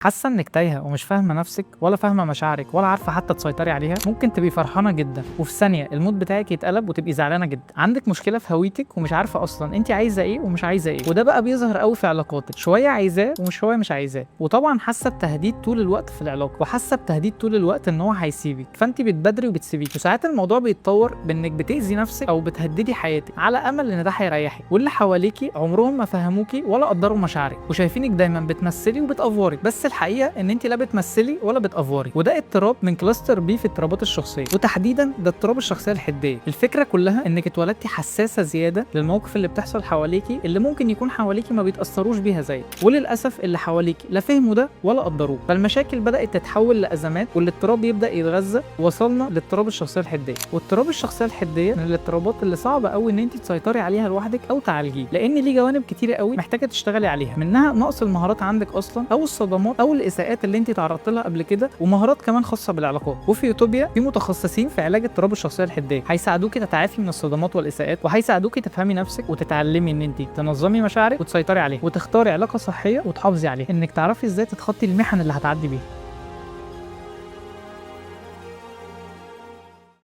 حاسه انك تايهه ومش فاهمه نفسك ولا فاهمه مشاعرك ولا عارفه حتى تسيطري عليها؟ ممكن تبقي فرحانة جدا وفي ثانية ال mood بتاعك يتقلب وتبقي زعلانة جدا. عندك مشكلة في هويتك ومش عارفه اصلا انت عايزه ايه ومش عايزه ايه، وده بقى بيظهر قوي في علاقاتك، شوية عايزاه وشوية مش عايزاه. وطبعا حاسه بتهديد طول الوقت في العلاقة، وحاسه بتهديد طول الوقت ان هو هيسيبك، فانت بتبادري وبتسيبيه. وساعات الموضوع بيتطور بانك بتاذي نفسك او بتهددي حياتك على امل ان ده هيريحك، واللي حواليكي عمرهم ما فهموكي ولا قدروا مشاعرك، وشايفينك دايما بتمثلي وبتافوري، بس الحقيقة ان انت لا بتمثلي ولا بتافوري. وده اضطراب من cluster B في اضطرابات الشخصية، وتحديدا ده اضطراب الشخصية الحدية. الفكرة كلها انك اتولدتي حساسة زيادة للمواقف اللي بتحصل حواليكي، اللي ممكن يكون حواليكي ما بيتاثروش بيها زيك، وللاسف اللي حواليكي لا فهموا ده ولا قدروه، فالمشاكل بدات تتحول لازمات والاضطراب يبدا يتغذى. وصلنا لاضطراب الشخصية الحدية. واضطراب الشخصية الحدية من الاضطرابات اللي صعب قوي ان انت تسيطري عليها لوحدك او تعالجيه، لان ليه جوانب كتيرة قوي محتاجه تشتغلي عليها، منها نقص المهارات عندك اصلا، او الصدمات او الاساءات اللي انت تعرضت لها قبل كده، ومهارات كمان خاصة بالعلاقات. وفي يوتوبيا في متخصصين في علاج اضطراب الشخصية الحدية هيساعدوكي تتعافي من الصدمات والاساءات، وهيساعدوكي تفهمي نفسك وتتعلمي ان انت تنظمي مشاعرك وتسيطري عليها، وتختاري علاقة صحية وتحافظي عليها، انك تعرفي ازاي تتخطي المحن اللي هتعدي بيها.